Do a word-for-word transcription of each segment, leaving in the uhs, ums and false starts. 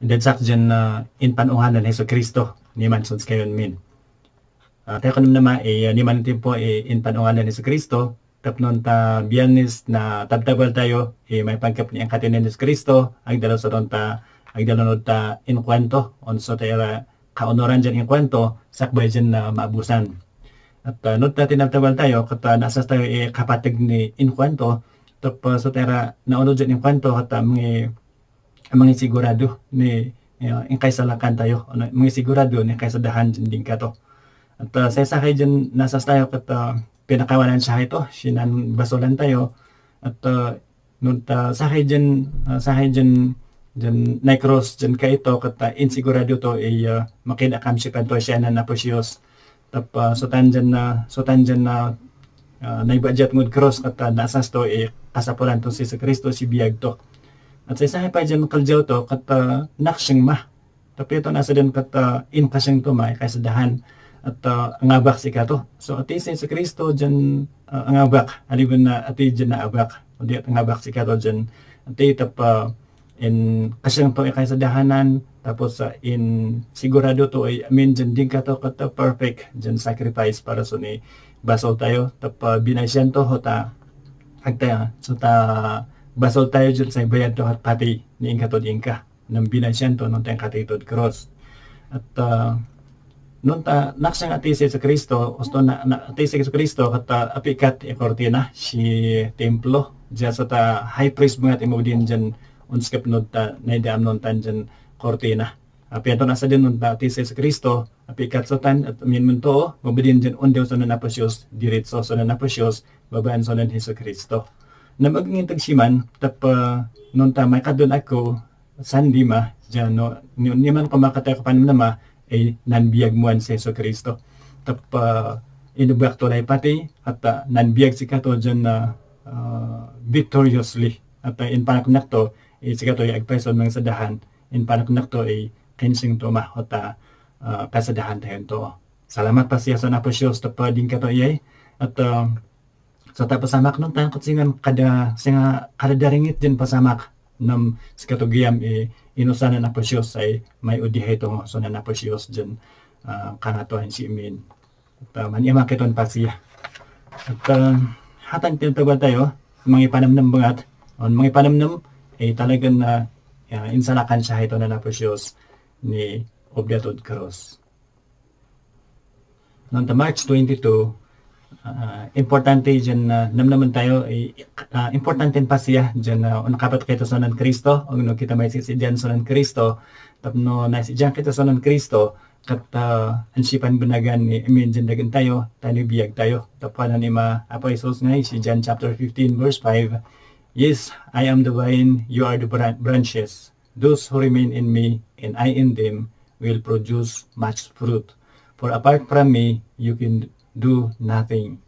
Dagsak diyan na impan-ungalan ni Jesu-Cristo, ni Mansons kayon min. Ah, tayo kanam nama, eh, ni man tempo, eh, impan-ungalan ni Jesu-Cristo, tapno ta Biyernes na tabtabal tayo, eh, may pangkep ni ang katin ni Jesu-Cristo, agdalo sa ta, agdalo ta inkuento, unso tayo ra kaunoran diyan inkuento, sakbay diyan na maabusan. At, ah, no ta tinabtabal tayo, ket, ah, nasas tayo, eh, kapateg ni inkuento, tapos so tayo ra naunod diyan inkuento, ket, ah, mga mangisigurado ni, uh, inkaisalakan tayo, ano, mangisigurado ni kaisadahan din kato. At, uh, sa isa kay dyan, nasas tayo kat, uh, pinakawanan siya ito, sinan basolan tayo, at, uh, nung ta, sa kay dyan, uh, sa kay dyan, dyan na-cross dyan ka ito, kat, uh, insigurado to, ay, uh, makidakam si Panto siya na napusyos. Tapos, so tan dyan na, so tan dyan na, ah, naibadiat ngud cross kat, ah, nasas to, eh, kasapulan to si Jesu-Cristo, si biag to. At sa isa pa dyan kaldiaw to, kat, ah, naksing ma. Tapi ito nasa din kat, ah, in kasing to, may kaisadahan. At, ah, angabak si kato. So, ati si Jesu-Cristo dyan, ah, angabak. Aliwan na ati dyan na abak. O di at angabak si kato dyan. Ati tap, ah, in kasing to ikaisadahanan, tapos, ah, in sigurado to ay amin dyan din kato kat perfect dyan sacrifice para so ni basol tayo, tap, ah, binasian to, hota, agta, so ta, basol tayo dyan sa ibayad to kat pati ni inka to di inka, nang binasian to, nung tayong katitod cross. At, ah, nung ta, naksang ati si Jesu-Cristo, usto na, na, ati si Jesu-Cristo, kat, ah, apikat i kortina, si templo, dyan sa ta high priest mga timudin dyan, unskap no ta, naidaam non tan dyan kortina. Apian to nasa din non ta, ati si Jesu-Cristo, apikat so tan, at amin mun to, mabudin dyan undaw so nan apos Dios, diritso so nan apos Dios, babaan so nan Jesu-Cristo. Namagingintag siman, tap, ah, nung ta, may kadun ako, San Dima, dyan, no, ni, ni man kumakatay ko panamnama, eh, nanbiag mo an si Jesu-Cristo. Tap, ah, inubak to lay pati, at, ah, nanbiag si kato dyan na, ah, victoriously. At, ah, in panaknak to, eh, si kato ay agpayso ng sadahan, in panaknak to, eh, cleansing to ma, at, ah, ah, kasadahan tayo to. Salamat pa siya sa napos Dios, tap, ah, din kato iyay. At, ah, Sa ta pasamak no, tan ket singa kada, singa kada daringit din pasamak. Ngem sikato gayam, eh, inusanan a Apo Dios ay may udihay to nga usanan a Apo Dios din, ah, kangatoan si Emin. At, ah, maniamak iton pasiya. At, ah, hatan tinatawag tayo, mangipanamnam bangat, on mangipanamnam, eh, talagan na, ah, insalakan siya ito na Apo Dios ni Obra tod Cross. Nung ta March twenty-two, ah, importante dyan na namnaman tayo, eh, ah, importante pa siya dyan na unakapat kayo to sonan Kristo, o no kita may sisidian sonan Kristo, tapno na si dyan kita sonan Kristo, kat, ah, ansipan benagan ni amin dyan dagan tayo, tayo biag tayo. Tapuanan ni ma, Apo Jesus nga, si John chapter fifteen, verse five, "Yes, I am the vine, you are the bran-, branches. Those who remain in me and I in them will produce much fruit. For apart from me, you can do nothing."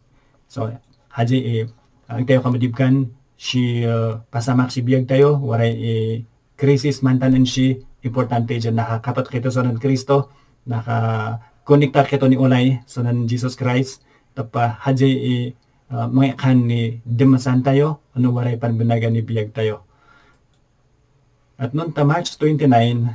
So, haji, eh, agtayo kamadibkan, si, eh, pasamak si biag tayo, waray, eh, krisis mantanen si, importante dyan, nakakapat kito sonan Kristo, naka-connectar kito ni ulay, sonan Jesus Christ, tapa haji, eh, ah, mangikan ni demasan tayo, ano waray panbenagan ni biag tayo. At nung ta March twenty-nine,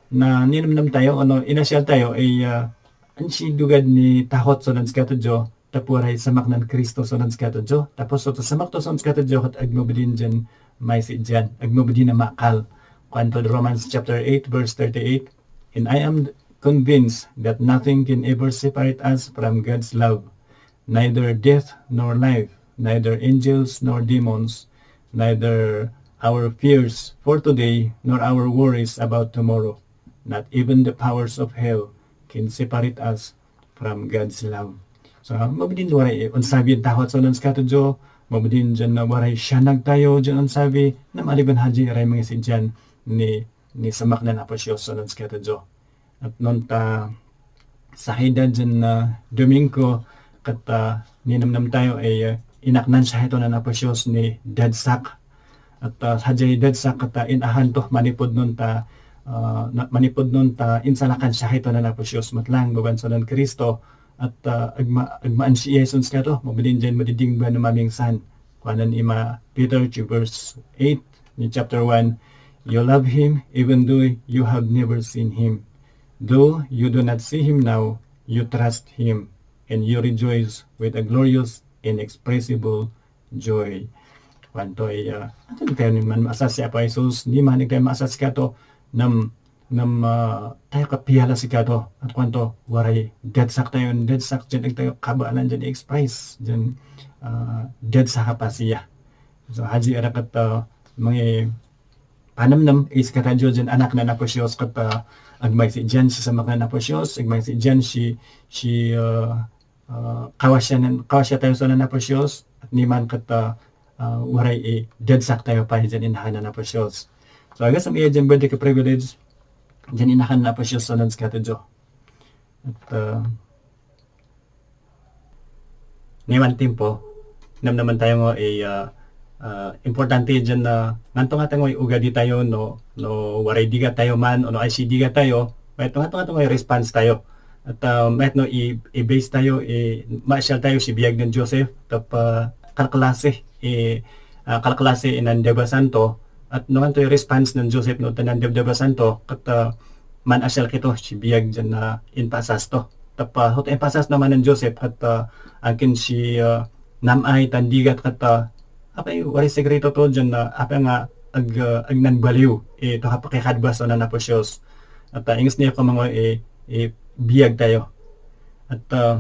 na ninamnam tayo, ano, inasyal tayo, ay, ah, ansi dugad ni tahot so nan sikatudyo, tapuaray samak nan Kristo so nan sikatudyo. Tapos so samak to so nan sikatudyo, kat agmabadin dyan, may si dyan, agmabadin na makal. Kuan to Romans chapter eight, verse thirty-eight, "And I am convinced that nothing can ever separate us from God's love, neither death nor life, neither angels nor demons, neither our fears for today nor our worries about tomorrow. Not even the powers of hell can separate us from God's love." So, mabadin waray, eh, unsabi ang tahot so nan sikatudyo, mabadin dyan na waray siya nagtayo dyan unsabi, na maliban haji ray mga si dyan ni, ni samak nan Apo Dios so nan sikatudyo. At nung ta, sa hida dyan na Domingo, kat, ah, ninamnam tayo ay, ah, inaknan siya ito na Apo Dios ni dagsak. At, ah, haji dagsak kat, ah, inahan to, manipod nung ta, ah, na, manipod nung ta, insalakan siya ito na Apo Dios, matlang, baban so nan Kristo, at, ah, agma-, agmaan si Jesus kato, mabadin dyan madidingba no mamingsan. Kuanan ima Peter, verse eight, ni chapter one, You love him even though you have never seen him. Though you do not see him now, you trust him, and you rejoice with a glorious, inexpressible joy. Kuanto ay, ah, atin tayo ni man maasas si Apo Jesus, ni man tayo maasas kato, nam, nam, ah, tayo kapiala si kato, at kuanto, waray, dadsak tayo, dadsak, dyan tayo kabalan, dyan express, dyan, ah, dadsak a pasiya. So, haji ara kat, ah, mga panamnam is katadio dyan anak na Apo Jesus kat, ah, agmay si Jan si samak na Apo Jesus, agmay si Jan si, si, ah, ah, kawasya nan, kawasya tayo so na Apo Jesus, at ni man kat, ah, ah, waray i dadsak tayo pa dyan inakan na Apo Jesus. So, agasam iya dyan birthday ka privilege, dyan inakan na Apo Jesus so nan si katadio. At, ah, Ni man tiempo, namnaman tayo nga, eh, ah, ah, importante dyan na nganto nga tayo nga ugadi tayo, no, no, waray diga tayo man, o no, ay si diga tayo, mayat nganto nga tayo nga response tayo. At, ah, mayat no, i-, i-base tayo, i-, masyal tayo si biag ni Joseph, tap, ah, kalklase, i-, ah, kalklase inan debasan to, at no, nganto yung response ni Joseph no, tanan debdebasan to, kat, ah, man asyal kito, si biag dyan na inpasas to. Tapno, hoto impasas naman ni Joseph kat, ah, akin si, ah, nam-ay, tandigat kat, ah, apay, waray sekreto to dyan na, apay nga ag-, ah, agnanbaliw, eh, to kapakikadbas o nanapos Diyos. At, ah, inges niya ko mga, eh, eh, biag tayo. At, ah,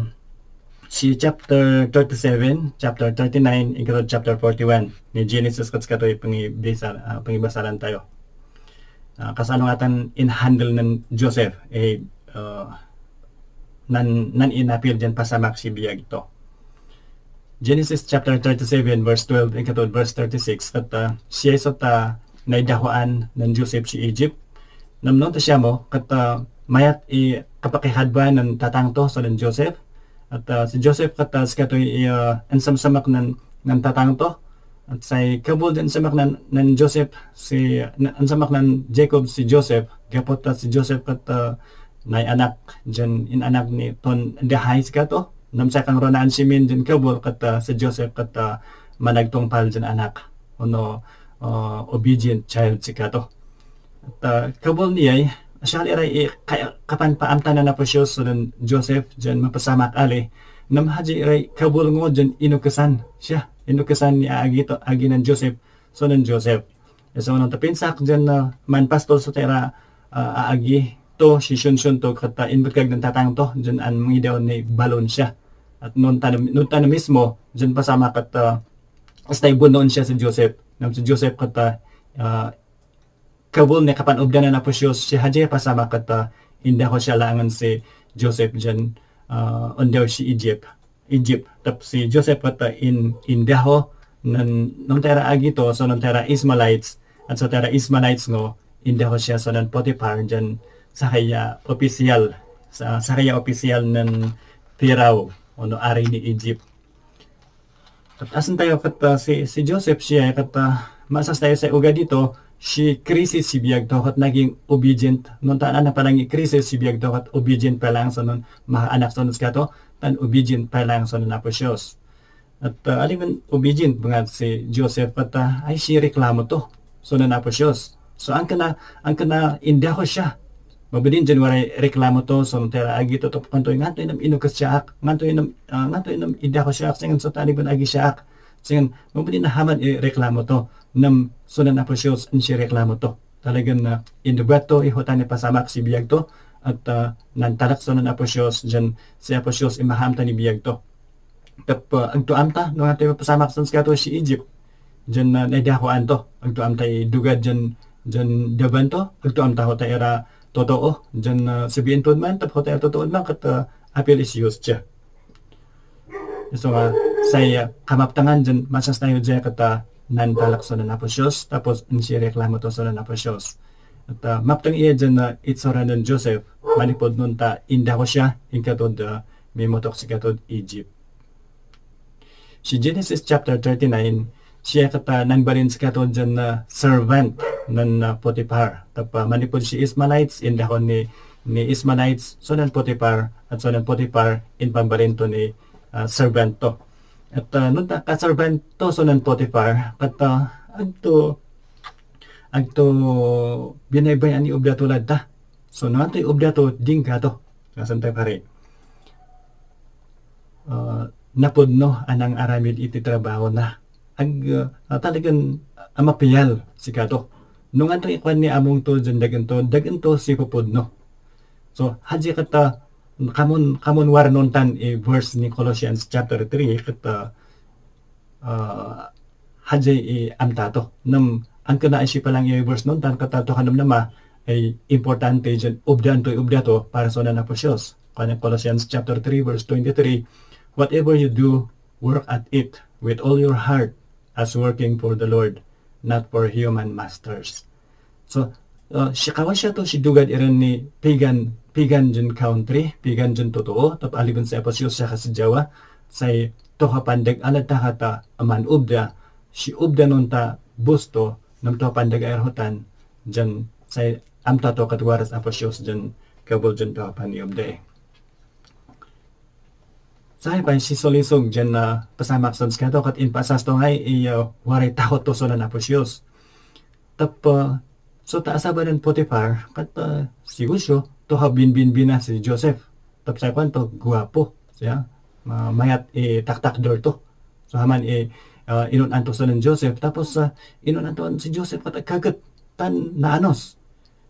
si chapter thirty-seven, chapter thirty-nine, include chapter forty-one ni Genesis kat skato ipangibasa-, ah, pangibasalan tayo. Ah, kasano nga tan in-handle ni Joseph, eh, ah, nan, nan inapil dyan pasamak si biag to. Genesis chapter thirty-seven, verse twelve, and katod verse thirty-six, kat, ah, siya iso ta naidahoan ni Joseph si Egypt. Namnong ta siya mo, kat, ah, mayat i kapakihadba ni tatang to, so ni Joseph. At, ah, si Joseph kat, ah, sikatoy i, ah, insamsamak ni, ni tatang to. At say kabul dyan samak ni, ni Joseph, si, ni, insamak ni Jacob si Joseph, gapu ta si Joseph kat, ah, nay anak dyan, in-anak ni ton dahay sikato. Namsakang ronaan simin dyan kabul kat, ah, si Joseph kat, ah, managtungpal dyan anak. Ono, ah, obedient child sikato. At, ah, kabul niyay, siya iray i-, ka-, kapan paamtanan ni Apo Diyos, so ni Joseph, dyan mapasamak ali. Namhaji iray kabul ngo dyan inukesan siya. Inukesan ni agi to, agi ni Joseph, so ni Joseph. So, nung tapinsak dyan na man pastol so tera, ah, aagi to, si Shunshun to, kat, ah, inbutgag ni tatang to, dyan an mangidaw ni balon siya. At nung tanam, nung tanam mismo, dyan pasamak kat, ah, hasta ibunoon siya si Joseph. Ngem si Joseph kat, ah, ah, kabul ni kapan-obdan ni Apo Diyos, siya hadiay pasamak kat, ah, indaho siya laangan si Joseph dyan, ah, undaw si Egypt. Egypt. Tap si Joseph kat, ah, in, indaho, nan, nung tera agi to, so nung tera Ismaelites, at so tera Ismaelites ngo, indaho siya so ni Potiphar dyan, sakaya opisyal, sa, sakaya opisyal ni Pharaoh, ono ari ni Egypt. Kat asan tayo kat, ah, si, si Joseph siya, kat, ah, masas tayo sa ugadi to, si krisis si biag to, kat naging obedient. Nung taan na palang krisis si biag to, kat obedient pa lang sa nun, maanak sa nun sikato, tan obedient pa lang sa nun Apo Diyos. At, ah, alimen obedient nga si Joseph, kat, ah, ay si reklamo to. So, ni Apo Diyos. So, ang kana, ang kana, indaho siya. Mabadin dyan, waray reklamo to, so, tera agi to, to, kanto, nganto inam inukes siya ak, nganto inam, ah, nganto inam indaho siya ak, singan so, tani ban agi siya ak. Singan, mabadin na haman, eh, reklamo to. Nam, so, ni Apo Diyos, ang siya reklamo to. Talagan na, indubat to, iho tani pasamak si biag to, at, ah, nantalak so, ni Apo Diyos, dyan, si Apo Diyos, imaham tani biag to. Tap, ah, agtuam ta, no, nga tayo mapasamak san sikato si Egypt. Diyan na naidahoan to. Agtuam ta idugad diyan, diyan daban to. Agtuam ta ho ta ira totoo. Diyan na sabiin to man, tap ho ta ira totoo man, kat, ah, apil is used siya. So nga, say, ah, kamaptangan diyan, masas tayo diyan kat, ah, nantalak so ni Apo Diyos, tapos insireklamo to so ni Apo Diyos. At, ah, maptang iya diyan na itsura ni Joseph, manipod nun ta indaho siya, inkatod, ah, mimotok sikatod Egypt. Si Genesis chapter thirty-nine, siya kat, ah, nangbalin sikatod diyan na servant ni, ah, Potiphar. Tap, ah, manipod si Ismaelites, indaho ni, ni Ismaelites, so ni Potiphar, at so ni Potiphar, inpambalin to ni, ah, servant to. At, ah, nung ta-, ka-servant to, so ni Potiphar, kat, ah, agto, agto binaybay-an ni obda to ladta. So, no, antoy obda to, dingga to. Nasan tayo pare? Ah, napudno a nangaramid iti trabaho na. Ag, ah, talagan, ah, mapial sika to. No, antoy ikuan ni among to, diyan dagan to, dagan to si pupudno. So, hadya ket, ah, kamun, kamun warnon tan i verse ni Colossians chapter three, ket, ah, ah, hadya i amta to. Ngem, ang kena isi pa lang i verse non, tan kata to kanam nama, ay importante diyan, obda antoy obda to, para sa nan Apo Dios. Kanya Colossians chapter three, verse twenty-three, "Whatever you do, work at it with all your heart, as working for the Lord, not for human masters." So, ah, siya, kawasya to, sidugad iren ni pagan, pagan diyan country, pagan diyan totoo, tapno aliben sa Apo Dios siya kasadjawa, say to a pandeg a ladta kata a man-obda, si obda non ta boss to, ngem to a pandeg a irhutan, diyan say amta to ket waras Apo Dios diyan kabul diyan to a paniobda. Say pay, sisulisog diyan a pasamak son sika to, ket impasas to ngay, i, ah, waray tahot to son nan Apo Dios. Tapno, so ta asabanen Potifar, ket, ah, siguro, to a binbinbina si Joseph. Tapno say kuan to, guapo. Siya, ma-, mayat i taktakder to. So, aman i, ah, inun-an to son nan Joseph. Tapos, ah, inun-an to si Joseph ket agkaket. Tan naanus.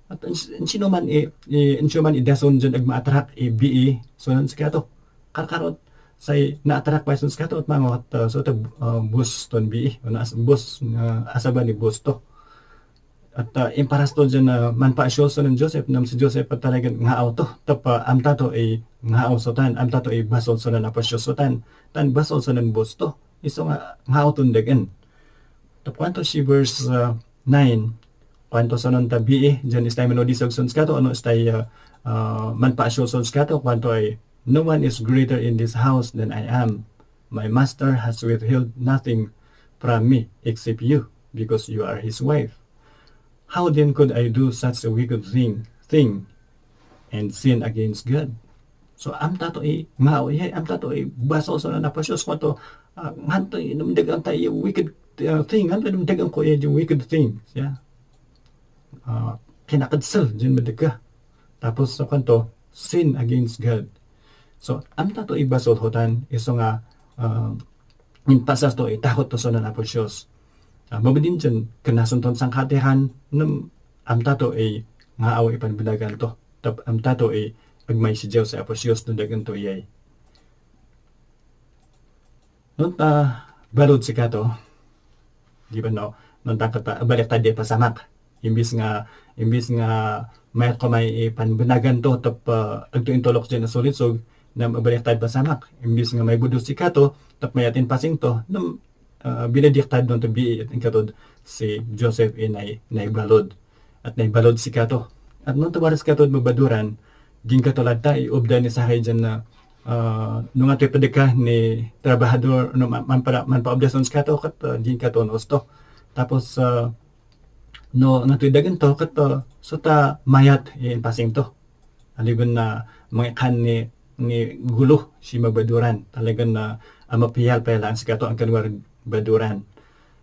At ins-, insino man i, i, insino man i dason diyan agmaatrak i bii, son nan sika to. Karkarot, say naatrak pay son sika to, at mangot, ah, so ta, ah, boss ton bii, o nas-, boss, ah, asaba ni boss to. At, ah, imparas to diyan, ah, manpaasyo son nan Joseph, ngem si Joseph ket talagan ngaaw to. Tapno, ah, amta to i ngaaw sotan, amta to i basol son nan Apo Dios sotan, tan basol son nan boss to. Isu nga, ngaaw ton dagan. Tapno kuanto si verse, ah, nine, kuanto son nan ta bii, diyan istay manudisag son sika to, no istay, ah, ah, manpaasyo son sika to, kuanto ay, "No one is greater in this house than I am. My master has withheld nothing from me except you, because you are his wife. How then could I do such a wicked thing, thing and sin against God?" So, amta to i ngaaw, iya, amta to i basol son nan Apo Dios, kuanto, ah, nganto inumdeg anta i wicked, ah, thing, nganto inumdeg ko i wicked thing, siya. Ah, kinakadasel diyan madagka. Tapos, so, kuanto, sin against God. So, amta to i basol hotan, isu nga, ah, impasas to i tahot to son nan Apo Dios. Ah, mabadin diyan, kanason ton sangkatihan, ngem amta to i ngaaw i panbanagan to. Tap-, amta to i agmaysidiaw sa Apo Dios no dagan to iyay. No ta balud sika to, di ba no? No ta ket, ah, baliktad ti pasamak. Imbis nga, imbis nga mayat ko may ipanbanagan to, tap-, ah, agto intulok diyan a sulisog, ngem baliktad pasamak. Imbis nga may budos sika to, tap-, mayat impasing to, ngem, ah, binaliktad no to bii, inkatod si Joseph i nay-, naibalud. At naibalud sika to. At no ta waras ka to mabaduran, dingka to ladta, iubda ni sakay diyan na, ah, no nga to ipedeka ni trabahador, no, man, man para, man paubda son sika to, ket, ah, dingka to no usto. Tapos, ah, no nga to idagan to, ket, ah, so ta mayat, i-, impasing to. Aliben na mangikan ni, ni gulo si mabaduran. Talagan na, ah, mapial pa lang sika to, ang kanwar baduran.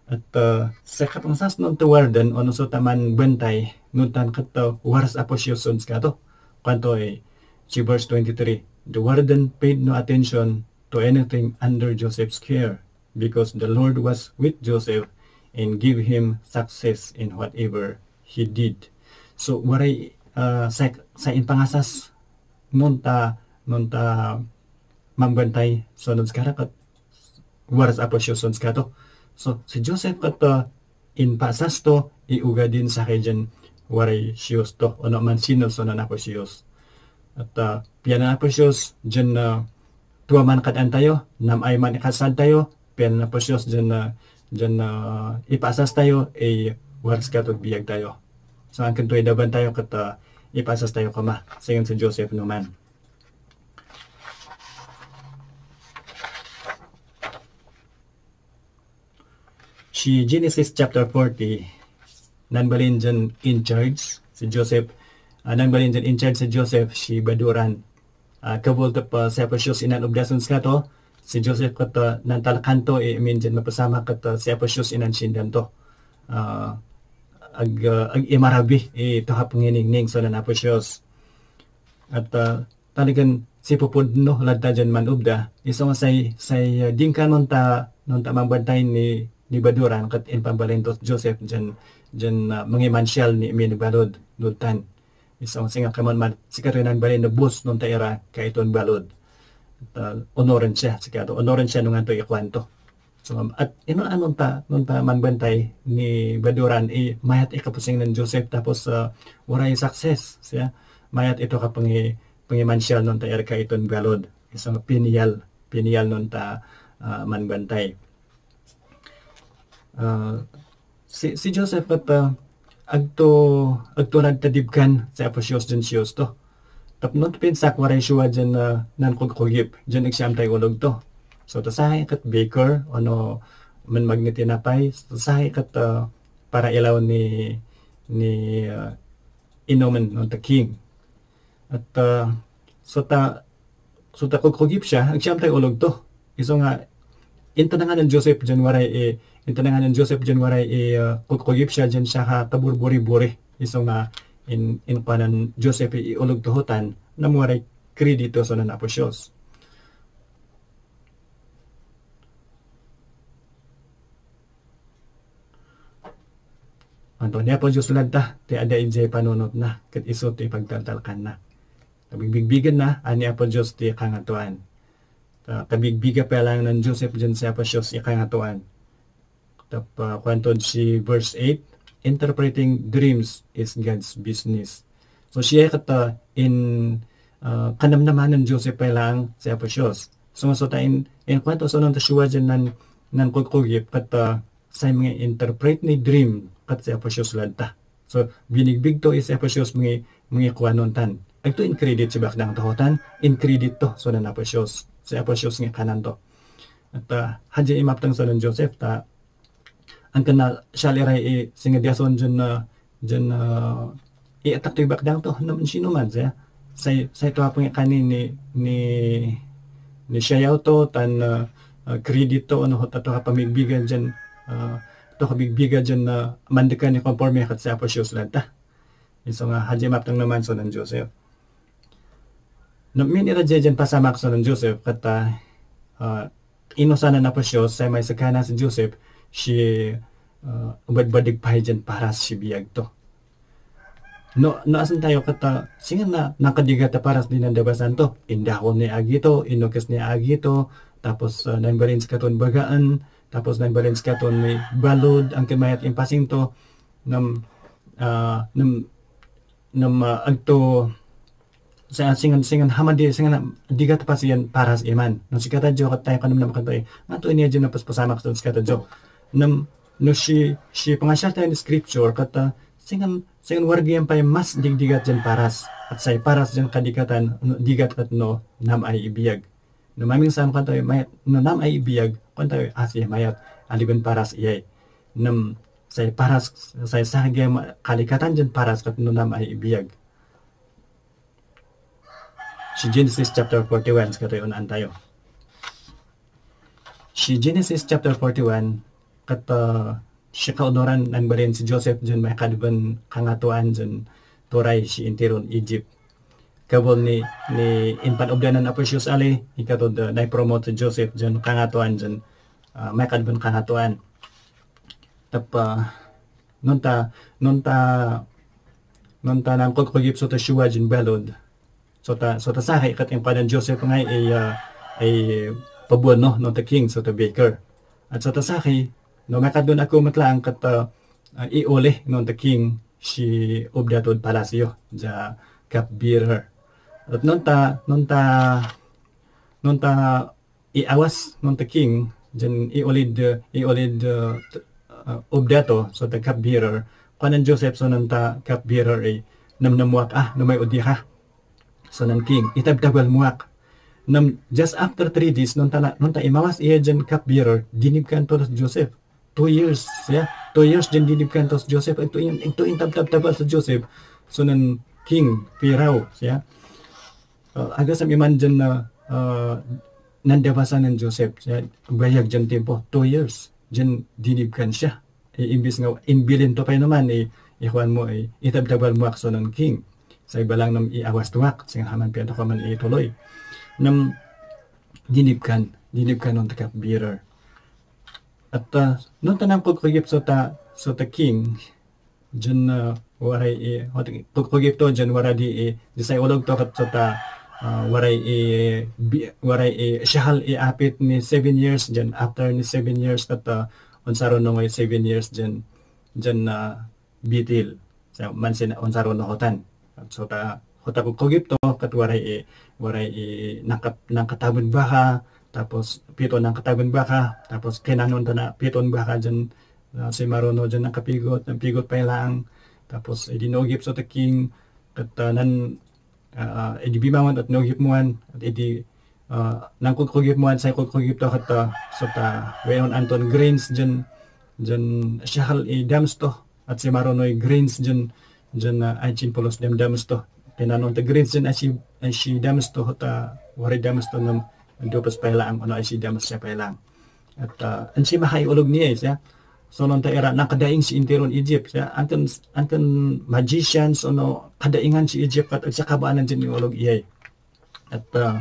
At, ah, sa kapangsas no to warden, o no so ta mangbantay, no tan ket, ah, waras a posisyon sika to. Kuanto, eh, si verse twenty-three, "The warden paid no attention to anything under Joseph's care, because the Lord was with Joseph and gave him success in whatever he did." So, waray, ah, sa, sa impangasas, no ta, no ta mangbantay, so, no, sika ket waras a posisyon sika to. So, si Joseph ket, ah, impasas to, iugadin sakay diyan waray siyos to, o no man sino so nan a posisyon. At, ah, pian a posisyon diyan, ah, tua man kad-an tayo, nam-ay man ikasad tayo, pian a posisyon diyan, ah, diyan, ah, ipasas tayo, eh, waras ka to biag tayo. So, angken to idaban tayo ket, ah, ipasas tayo koma, singan si Joseph no man. Si Genesis chapter forty, nangbalin diyan in charge si Joseph, ah, nangbalin diyan in charge si Joseph, si baduran. Ah, kabul tapno, ah, si Apo Dios inan ubdason sika to, si Joseph ket, ah, nantalkan to, eh, amin diyan mapasamak ket, ah, si Apo Dios inan sindan to. Ah, ag, ah, ag-imarabi ito a panginingning, so nan Apo Dios. At, ah, talagan sipupudno latta diay man-ubda. Isu nga say, say, ah, dingka no ta, no ta mabantay ni, ni Baduran ket impambalinto Joseph diay, diay, ah, mangimansial ni, ni balud, lugtan. Isu nga singa kaman man, sika rin ang balin no bus, no ta ira, kaiton balud. At, ah, onoren siya, sika to, onoren siya no nganto ikuanto. So, at ino, no ta, no ta manbantay ni Baduran, i, mayat ikapusing nan Joseph, tapos, ah, waray success siya. Mayat ito ka pangi-, pangimansial no ta ira kaiton balud. Isu nga pinial, pinial no ta, ah, manbantay. Ah, si, si Joseph ket, ah, agto, agto nagtadibkan si Apo Dios diay siosto. Tapno ti pinsak, waray siua diay, ah, nankugkugip diay agsiam tay ulogto. So, ta sakey ket baker, ono manmagna tinapay, ta sakey ket, ah, parailaw ni, ni, ah, inumen, no, the king. At, ah, so ta, so ta kugkugip siya, agsiam tay ulogto. Isu nga, intanangan ni Joseph diay waray i, intanangan ni Joseph diay waray i, ah, kugkugip siya diay siya ka taburburi-buri. Isu nga, in, inkuanan Joseph i, iulogto hotan, ngem waray kredito so nan Apo Dios. Anto ni Apo Dios latta, ti adda idiay panunotna, ket isu ti pagtaltalkanna. Kabigbigbigenna, a ni Apo Dios ti kangatoan. Ta, kabigbiga pay laeng ni Joseph diay si Apo Dios ti kangatoan. Tap-, ah, kuanto si verse eight, "Interpreting dreams is God's business." So, siya ket, ah, in, ah, kanamnamanen Joseph pay laeng si Apo Dios. So, so ta in, in kuanto, so, no ta siua diay nan, nankugkugip, ket, ah, say mangi-interpret ni dream, ket si Apo Dios latta. So, binigbigto, is Apo Dios mangi-, mangikuanon tan. Agto in credit ti bakdang tahotan, in credit to, so nan Apo Dios. Si Apo Dios nga kananto. At, ah, haji imapteng so nan Joseph, ta, ang kana siya liray i, singa diason diay, ah, diay, ah, i-attack to ibakdang to, naman sino man, siya. Say, say to apong ikani ni, ni, ni siyayaw to, tan, ah, ah, credit to, ano, to, to kapamigbigan diay, ah, to kabigbigan diay, ah, mandekan ni konforme ket si Apo Dios latta. Isu nga, haji mapteng naman so nan Joseph. Namin ira diay diay pasamak so nan Joseph, ket, ah, ah, inusanan Apo Dios, say maisagana si Joseph, si, ah, badbadig pay diay paras si biag to. No, no, asan tayo ket, ah, singa na, nakadigat a paras diay nandabasan to. Indakon ni agito, inukes ni agito, tapos, ah, nangbalin sikaton bagaan, tapos nangbalin sikaton ni balud, ang kimayat impasing to, nam, ah, nam, nam, ah, agto, sa, singan, singan, hamadi, singan, digat a paras diay paras iman. No, sikata diay, ket tayo kanam naman kanto eh. Nga to ini diay napaspasamak to sikata diay. Nam, no, si, si pangasiar tayo ni scripture, ket, ah, singan, singan wargi pay mas digdigat diay paras. At say paras diay kadigatan, no, digat ket no, nam ay ibiag. No, mamingsan kanto, may, no, nam ay ibiag, kanto, asi mayat, aliben paras iyay. Nam, say paras, say sagi ma-, kadigatan diay paras ket no nam ay ibiag. Si Genesis chapter forty-one, sikatayo, unaan tayo. Si Genesis chapter forty-one, ket, ah, siya kaunoran nangbalin si Joseph diay maikadben kangatoan diay turay si intiron Egypt. Kabon ni, ni impan-obdanan Apo Dios ali, ikatod, ah, nai-promote si Joseph diay kangatoan diay, ah, maikadben kangatoan. Tapno, nonta, nonta, nonta nangkugkugip so ta siua diay balud. So ta, so ta sakey ket inkuanan Joseph nga ay, ah, ay pabuan, no, no, the king, so the baker. At so ta sakey, no, makadun ako met laeng ket, ah, ah, iuli, no, the king, si obda tod palasyo, diay cupbearer. At nonta, nonta, nonta iawas, no, the king, diay iulid, ah, iulid, ah, t-, ah, obda to, so the cupbearer. Kuanan Joseph, so nonta cupbearer, eh, namnammuak, ah, no, may-udi ka. So nan king, itabtabalmuak. Nam, just after three days, nonta na, nonta imawas iya diay cupbearer, dinibkanto si Joseph. Two years, siya. Two years diay dinibkanto si Joseph. Ito in, ito in tabtabtabal si Joseph. So nan king, Pharaoh, siya. Ah, agasam iman diay na, ah, nandabasan ni Joseph, siya. Bayag diay tiempo, two years. Diay dinibkan siya. Eh, imbis nga, imbilin to pay naman, eh, Ikuan mo, eh, itabtabal mo ak sonan king. Sa ibalang nam iawas tuak, sing haman pian ko man ituloy. Nam dinibkan, dinibkan on the cupbearer. At, ah, no tanang kugkugip so ta, so ta king, Jan, ah, waray i, what, kugkugip to, jan wara di i, di say ulog to kat so ta, ah, waray i, bi-, waray i, siyahal i apit ni seven years, jan after ni seven years kat, ah, unsaro no ngay seven years, jan, jan, ah, bitil. Sa, man sin, unsaro no hotan. So ta, hota kugkugip to, kat waray i, waray i, nangkat-, nangkatabon baka, tapos pito nangkatabon baka, tapos kinanon ta na piton baka, jan, ah, si Marono jan nangkapigot, nangpigot pay laang. Tapos, idi nugip so ta king, ket, ah, nan, ah, idi bimangon et nugip muan, et idi, ah, nangkugkugip muan, say kugkugip to ket, ah, so ta, wayon anton grains jan, jan siyahal i dams to, et si Maronoy grains jan, jan, ah, ay chin pulos dem dams to. Kinanon ta grains jan ay si, ay si dams to, ta, waray dams to, nam, dupes pay laang, ano, ay si dams siya pay laang. Et, ah, ansi makaay ulog ni ay siya. So, non ta ira, nangkadaing si interon Egypt siya. Anton, anton magicians, ono, kadaingan si Egypt, ket agsa kabaanan ti ulog iyay. Et, ah,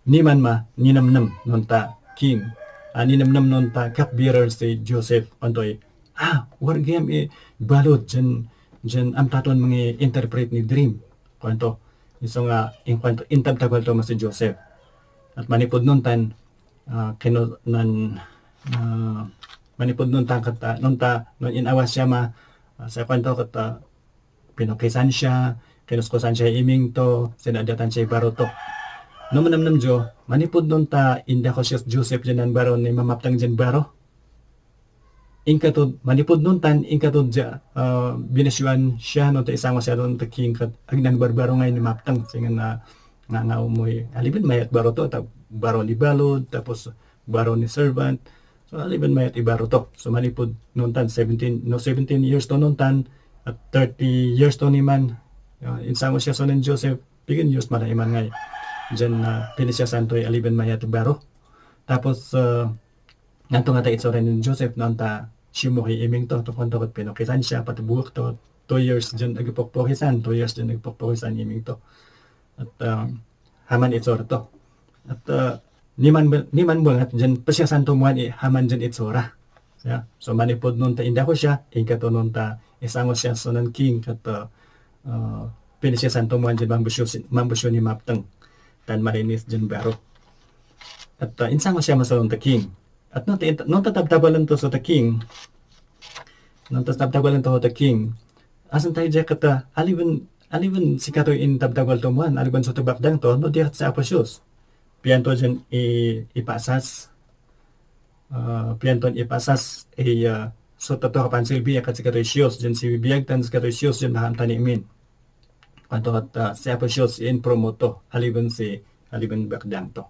niman ma, ninamnam non ta king. Ah, ninamnam non ta cupbearer si Joseph. Antoy, ah, wargem i balud, jan, jan amtaton mangi-interpret ni dream. Kuanto, isu nga, in kuanto, intabtabal to ma si Joseph. Et manipud non tan, ah, kino-, nan, ah, manipud non ta ket, ah, non ta, non inawas siya ma, ah, sa kuanto ket, ah, pinukisan siya, kinuskusan siya iming to, sinaddatan siya baro to. No manamnam jo, manipud non ta indakus Joseph diay nan baro ni mamapteng diay baro. Inkatud, manipud nuntan, inkatud dia, ah, binisioan siya, no, ta isango siya don ta king ket agnangbarbaro nga ni mapteng, singa na, nga, nga umoy, aliben mayat baro to, ta baro ni balud, tapos baro ni servant. So, aliben mayat i baro to. So, manipud nuntan, seventeen, no, seventeen years to nuntan, at thirty years to ni man, ah, insango siya so nen Joseph, pigin years man iman ngay. Diyan, ah, pinisiasan to, aliben mayat i baro. Tapos, ah, Nganto nga ta itsura ni Joseph, no, ta simuhi iming to, to, kuanto ket pinukisan siya, patubuek to, two years diyan agpukpukisan, two years diyan agpukpukisan iming to. Et, ah, haman itsura to. Et, ah, niman, niman bungat diyan, pasiasan to muan i, haman diyan itsura. Ya, so manipud non ta indakus siya, inkato non ta isango siya so nen king ket, ah, ah, pinisiasan to muan diyan mambusio, mambusio ni mapteng. Tan malinis diyan baro. Et, ah, insango siya masalon ta king. Et no ta, no ta tabtabalen to so ta king, no ta tabtabalen to ta king, asan tayo diay ket, ah, aliwen, aliwen sikatoy intabtabal to muan, aliwen so tubakdang to, no diay ket sa Apo Sios. Pian to diyan i, ipasas, ah, pian to ipasas, i, ah, so tato kapan silbi, ket sikatoy Sios, diyan si biag tan sikatoy Sios, diyan mahamtani min. Kuanto ket, ah, si Apo Sios in promote to, aliwen si, aliwen bakdang to.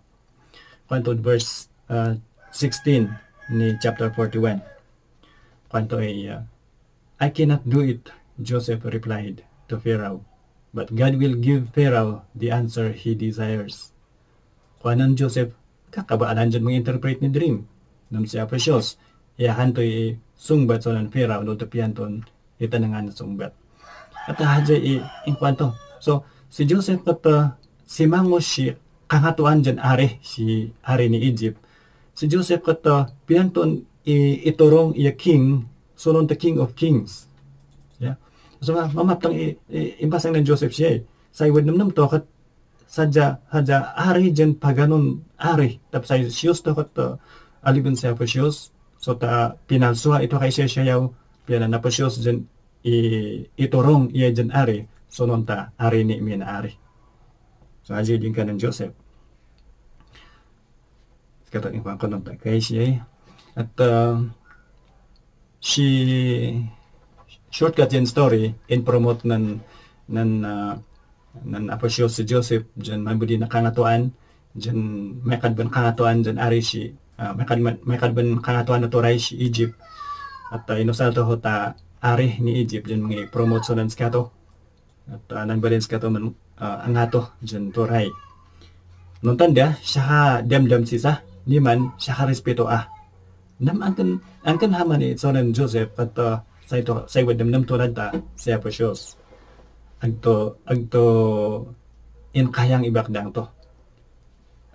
Kuanto verse, ah, sixteen ni chapter forty-one. Kuanto ay, ah, "I cannot do it," Joseph replied to Pharaoh, "but God will give Pharaoh the answer he desires." Kuanan Joseph, kakabaanan diyan mangi-interpret ni dream. Ngem si Apo Sios, iyakan to isungbat so nen Pharaoh, no ta pian ton ita nangan sungbat. Et, ah, haja i, inkuanto. So, si Joseph ket, ah, simango si kangatoan diyan ari, si ari ni Egypt. Si Joseph ket, ah, pian ton i, iturong iya king, so non ta King of Kings. Ya. So, ma-, mamaptang i, i, imbasang ni Joseph siya, eh. Sa iwed nemnem to, ket Sadja, sadja, ari diyan paganon, ari. Tapos ay Sios to ket, uh, aliben si Apo Sios. So ta pinalsua ito kay siya siyaw, pian ni Apo Sios diyan i-, iturong iya diyan ari. So non ta ari ni min ari. So aji din kanan Joseph. Kata ni kuan ko non ta kay siya. Et, uh, si shortcut diyan story, in promote nan, nan, ah, nan Apo Sios si Joseph, diyan man budi nakangatoan, diyan may kadban kangatoan, diyan ari si, ah, may kadban, may kadban kangatoan a turay si Egypt. Et, ah, inusal to ta ari ni Egypt, diyan mangi-promote so nan sikato. Et, ah, nagbalin sikato man, ah, angato, diyan turay. Nuntan dia, siya ka damdam sisa, ni man, siya ka respeto a. Nam angkan, angkan haman ni so nen Joseph, et, ah, Say to, say wen nemnem to latta, say Apo Sios. Agto, agto inkayang ibakdang to.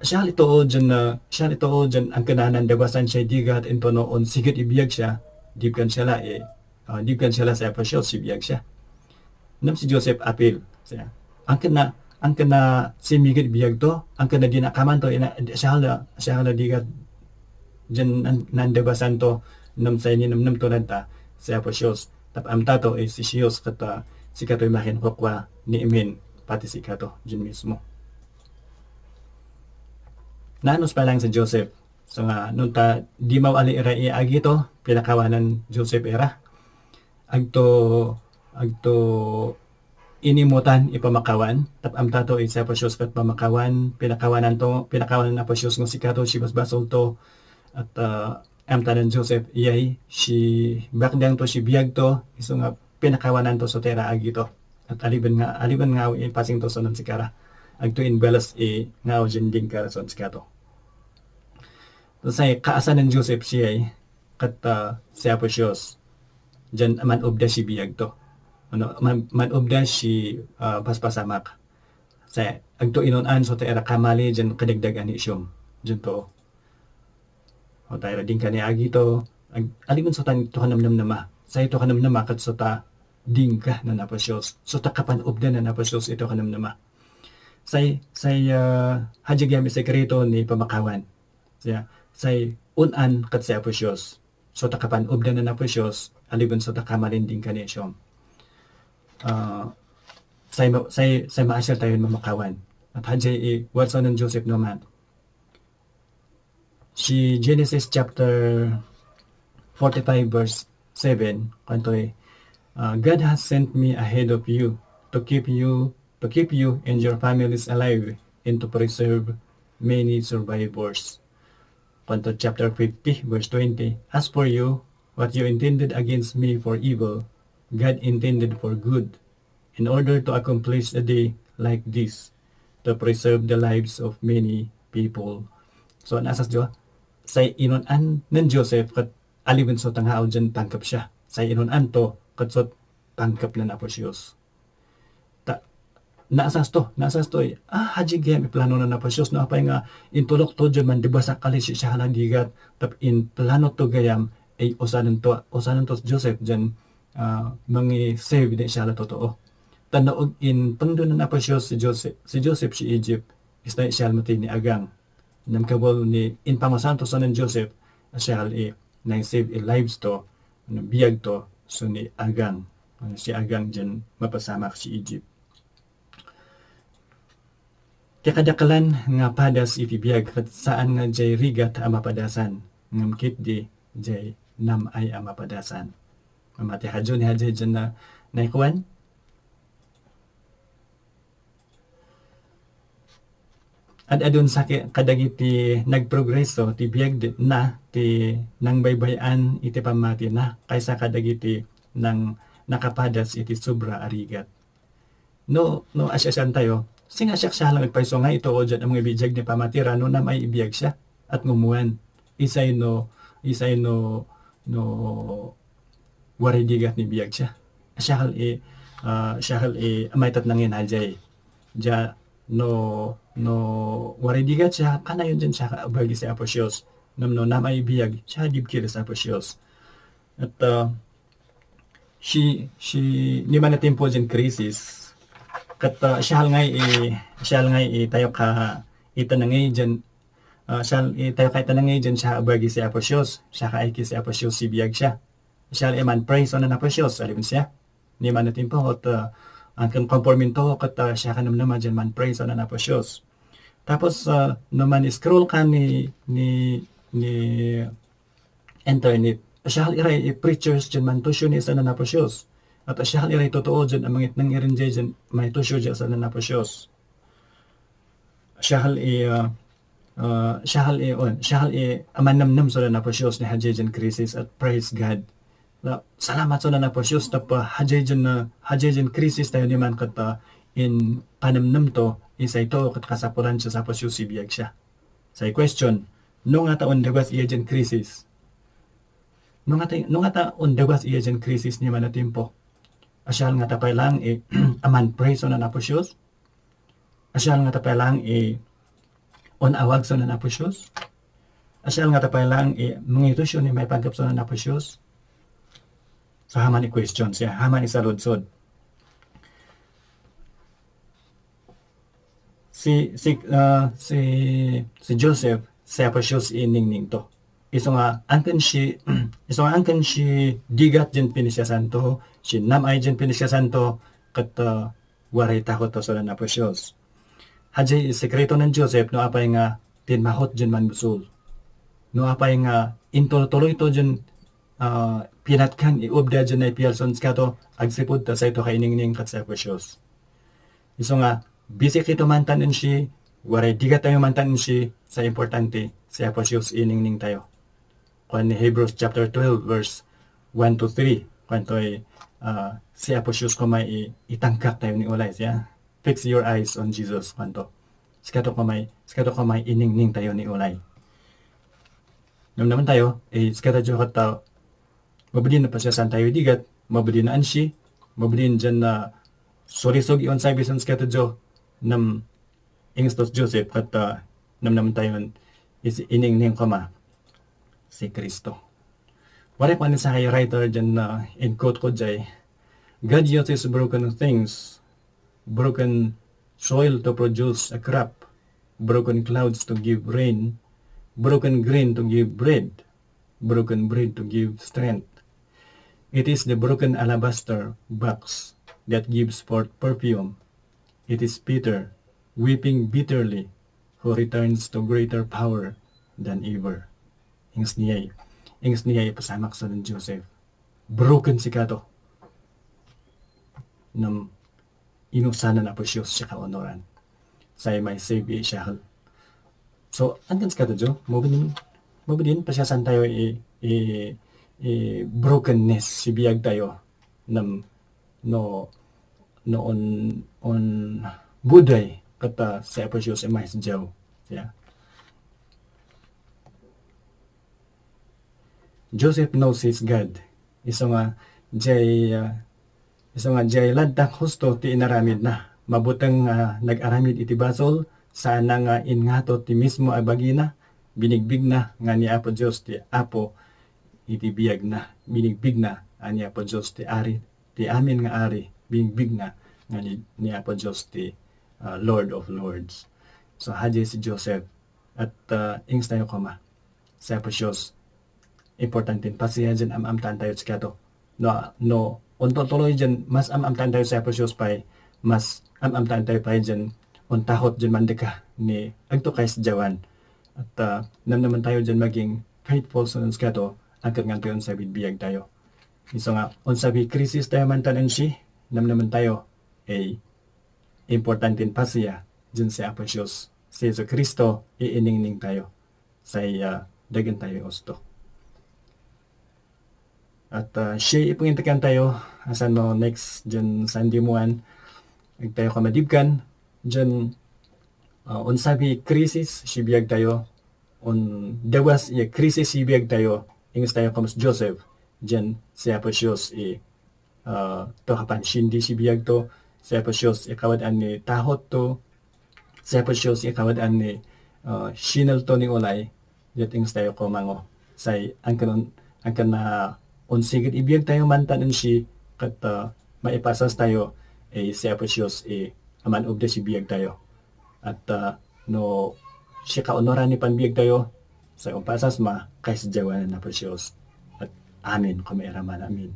Siya ito o dyan na, siya ito o dyan ang kananan dabasan siya digat into no on sigit ibiyag siya, dibkan siya la eh, ah, dibkan siya la say Apo Sios, ibiyag siya. Nam si Joseph apil, siya. Ang kana, ang kana simigit biyag to, ang kana di nakaman to, ina, siya la, siya la digat dyan nan, nandabasan to, nam say ni, nam, nam to nanta, say Apo Sios. Tap amta to, eh, si Sios ket, ah, sikato imakin kukwa ni Emin, pati sikato, dyan mismo. Nanus pa lang si Joseph. So nga, nung ta, di mawali ira i agi to, pinakawanan Joseph ira. Agto, agto inimutan ipamakawan. Tap amta to, say Apo Sios ket pamakawan, pinakawanan to, pinakawanan Apo Sios nga sikato, si basbasol to, at, ah, amtanan Joseph, iyay, si bakdang to, si biyag to, isu nga pinakawanan to so tera agi to. At aliben nga, aliben nga ipasing to so nan sikara. Agto inbalas i nga ujin ding karason sikato. Say kaasanen Joseph siyay, ket, ah, si Apo Sios. Diyan man obda si biyag to. Ano, man, man obda si, ah, paspasamak. Say, agto inun-an so ta ira kamali, diyan kadagdag ani siyum. Diyan to. O ta ira ding kani agi to. Ag-, aliben so tan to kanamnamnama. Say to kanamnama ket so ta dingga nan Apo Sios. So ta kapan obda nan Apo Sios ito kanamnama. Say, say, ah, hajig yami sekreto ni pamakawan. Siya, say un-an ket say Apo Sios. So ta kapan obda nan Apo Sios, aliben so ta kamalin ding kani siyum. Ah, say ma-, say, say maasal tayo mamakawan. At hajay i, what's on Joseph naman. Si Genesis chapter forty-five verse seven, kantoy, ah, "God has sent me ahead of you to keep you, to keep you and your families alive and to preserve many survivors." Kanto chapter fifty, verse twenty, "As for you, what you intended against me for evil, God intended for good, in order to accomplish a day like this, to preserve the lives of many people." So, nasas Dios, say inun-an nen Joseph ket aliben so ta nga audian pangkep siya. Say inun-an to ket so pangkep nen Apo Sios. Ta, nasas to, nasas to, eh. Ah, hajig gayam iplano nen Apo Sios, no, apay nga intulok to, diyan man, di ba, sa kali si siya la digat, tap inplano to gayam, eh, usanen to, usanen to Joseph, diyan, ah, mangi-save ni siya la totoo. Tan no intungdo nen Apo Sios si Joseph, si Joseph si Egypt, isna siya met ni agang. Namkabol ni inpangusan to so nen Joseph, siya la i, nang-save i lives to, no, biag to, so ni agang, no, si agang diyan mapasamak si Egypt. Ti kadakelan nga padas iti biag ket saan nga diay rigat a mapadasan, ngem ketdi diay nam-ay a mapadasan. Mama ti Hadjo ni Hadjo diyan na, naikuan? Ad-adun sa ki-, kadagiti nagprogreso ti biag di-, na ti nangbaybay-an iti pammatina kaysa kadagiti nang nakapadas iti sobra a rigat. No, no, asiasian tayo, singa siak siya lang agpayso nga ito o dyan ang mga bidyag ni pamatira no nam ay ibiyag siya at ngumuan. Isay no, isay no, no, waridigat ni biyag siya. Siya hal i, ah, siya hal i, maitat nangin hajay. Diya, no, no, waridigat siya, kanayon dyan siya bagi si Apo Sios. Nam no, nam ay biyag, siya dibkil si Apo Sios. At, ah, si, si, ni mana tempo dyan krisis, kat, ah, siya hal ngay i, siya hal ngay i, tayo ka, ita na ngay dyan, ah, siya hal i, tayo ka ita na ngay dyan siya bagi si Apo Sios, siya ka aiki si Apo Sios, si biyag siya. Siya hal i man praise on Apo Sios, alim siya. Ni mana tempo, ot, ah, ang kan conforming to, kat, ah, siya ka nam naman dyan man praise on Apo Sios. Tapos, ah, no man scroll ka ni, ni, ni internet, siya hal iray i preachers dyan man to siya ni sana Apo Sios. At siya hal iray totoo dyan, amangit nang irin dyan, may to siya dyan sana Apo Sios. Siya hal i, ah, ah, siya hal i, on, siya hal i, aman namnam so na Apo Sios ni hajay dyan krisis at praise God. Na, salamat so na Apo Sios, tapa hajay dyan na, hajay dyan krisis tayo ni man kat, ah, in panamnam to, isay to, kat kasapulan siya sa Apo Sios, ibiyag siya. Say question, no nga taon dagwas iya dyan krisis? No ngata, no ngata on the bus iya diay krisis ni mano tiempo. Asial ngata pay lang i aman pray so Apo Jesus. Asial ngata pay lang i on awag so Apo Jesus. Asial ngata pay lang i mangitusyo ni maipanggep so Apo Jesus. So, aman i questions, ya, aman i saludsod. Si, si, ah, si, si Joseph, si Apo Jesus iningningto. Isu nga, angken si, isu nga, angken si digat diay pinisiasanto, si nam-ay diay pinisiasanto, ket, ah, waray takot to so Apo Jesus. Hadiay sekreto ni Joseph no apay nga tinmahot diay manbusol. No apay nga intultuloyto diay, ah, pinatkan i obda diay naipialson sikato, agsipud ta sayto kainingning ket si Apo Jesus. Isu nga, bisi kitayo mantan ensi, waray digat tayo mantan ensi, sa importante, si Apo Jesus iningningtayo. Kuan ni Hebrews chapter twelve, verse one to three. Kuanto ay, ah, si Apo Jesus koma i-, itangkak tayo ni ulay, siya. Fix your eyes on Jesus, kuanto. Sikato koma i-, sikato koma iningningtayo ni ulay. Namnamaentayo, eh, sikato diay ket, ah, mabdi a pasiasantayo digat, mabdi a ansi, mabdi diay a sulisog iyon sa bisan sikato diay, nam-, ingningto si Joseph ket, ah, namnamaentayo iti iningning koma si Cristo. Waray kuan ni Sacchaio writer diay, ah, in-quote ko diay, "God uses broken things, broken soil to produce a crop, broken clouds to give rain, broken grain to give bread, broken bread to give strength. It is the broken alabaster box that gives forth perfume. It is Peter, weeping bitterly, who returns to greater power than ever." Ingningto niya, ingningto niya ipasamak sa ni Joseph. Broken sikato. Nam-, inusan ni Apo Jesus ti kaonoran. Say, "My Savior is here." So, angken sikato diay, mabdi, mabdi a pasiasantayo i, i, i brokenness ti biagtayo. Nam-, no, no on, on buday ket, ah, si Apo Jesus immay sadiay. Yeah. Joseph knows his God. Isu nga diay, ah, isu nga diay ladtak husto ti inaramidna. Mabuteng nga nag-aramid iti basol, saanna nga inngato ti mismo a bagina, binigbigna nga ni Apo Dios ti Apo iti biagna, binigbigna a ni Apo Dios ti Ari, ti amin nga Ari, binigbigna nga ni, ni Apo Dios ti, ah, Lord of Lords. So, hadiay si Joseph, at, ah, ingningtayo koma. Si Apo Dios, importante a pasiasantayo diay am-amtaantayo sikato. No, no, intultuloy diay, mas am-amtaantayo si Apo Dios pay, mas am-amtaantayo pay diay, intahot diay mandika ni agto kay sadiawan. At, ah, namnamaentayo diay maging faithful sa sikato, agkat nganto unsabi biagtayo. Isu nga, unsabi krisis tayo mantan ensi, namnamaentayo, eh, importante a pasiasantayo diay si Apo Dios, si Jesu-Cristo, iningningtayo. Say, ah, dagentayo husto. At, ah, siya ipangintekantayo, asan no next diay Sunday muan, agtayo kamadibkan, diay, ah, unsabi krisis ti biagtayo, on dawas iya krisis ti biagtayo, ingningtayo koma si Joseph, diay si Apo Dios i, ah, to kapansin ti biagto, si Apo Dios ikawad-an ni tahotto, si Apo Dios ikawad-an ni, ah, sinelto ni ulay, diay ingningtayo koma nga. Say, angkan, angkan a unsiged ti biagtayo mantan ensi, ket, ah, maipasastayo, eh, si Apo Dios, eh, aman obda ti biagtayo. At, ah, no, siya kaonoran ti panbiagtayo, say umpasas ma, kay sadiawan ni Apo Dios. At amen, koma iraman, amen.